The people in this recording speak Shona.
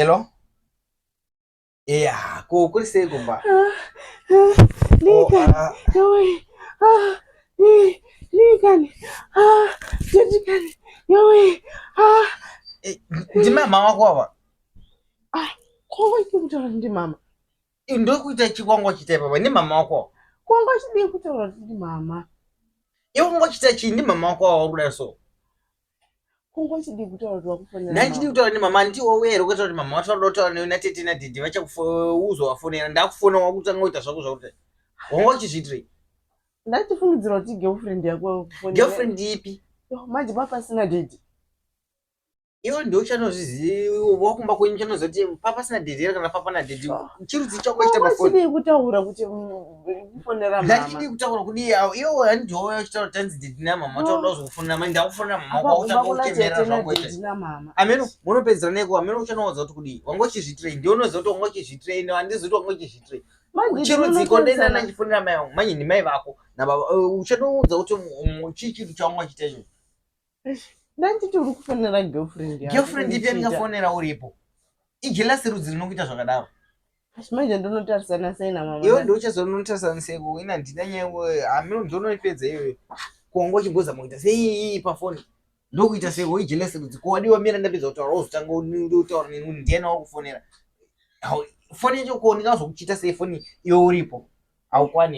Hello? Yeah, ko kuri sei kumba? Oh, Lika, ah, yowe, ah, eh, Likani, ah, Jejikani, yowe, ah, eh, ndimama wako ava. Ah, ko waiti kutaura ndi mama? Ndokuita chikwangwa chita ipapa ndimama wako. Kwanga chidii kutaura kuti ndi mama? Iwe wanga uchita chii ndimama wako ava uri kudai so? Kungo chidii kutaura kuti wakufonera? Ndachidii kutaura ndimama handiti wauya here ukataura kuti mama wataura kutaura newe natete nadhidhi vachakuzovafonera ndakufona wakutanga kuita zvako zvakuti wanga uchizviitirei? Ndachifungidzira kuti girlfriend yako yakufonera. Girlfriend ipi? Manje papasina dhidhi. Iwe ndiwe uchanozviziva wakumba kwenyu uchanoziva kuti papasina dhedhi here kana papana dhedhi chirudzi chako chita pafoni. Chidii kutaura kuti kufonera mama? Ndachidii kutaura kudii avo iwe handiwe wauya uchitaura kuti tanzi dhedhi namama taura kuzokufonera manje ndakufonera mama wako wakuchanga kuchemera zvako ita. Ameno munopedzera neko ameno uchanoudza kuti kudii wanga uchizviitirei ndiwe unoziva kuti wanga uchizviitirei no handizivi kuti wanga uchizviitirei. Chirudziko ndenda ndachifonera mai vangu manje ndimai vako nababa uchanoudza kuti chii chinhu chawanga uchiita ichocho. Ndanditi uri kufonera girlfriend yako. Girlfriend ipi yandingafonera uripo? Ijelasi rudzi rinokuita zvakadaro. Asi manje ndonotarisana sei namama? Iwe ndiwe uchazonotarisana sei ko ina handina nyaya hameno ndonoipedza iyoyo. Ko wanga uchimbozama kuita sei pafoni? Ndokuita sei ko ijelasi rudzi ko wadiwa mira ndapedza kutaura wozotanga kutaura neni ndiyani wakufonera? Foni yacho ko ndingazokuchita sei foni iwe uripo? Haukwani.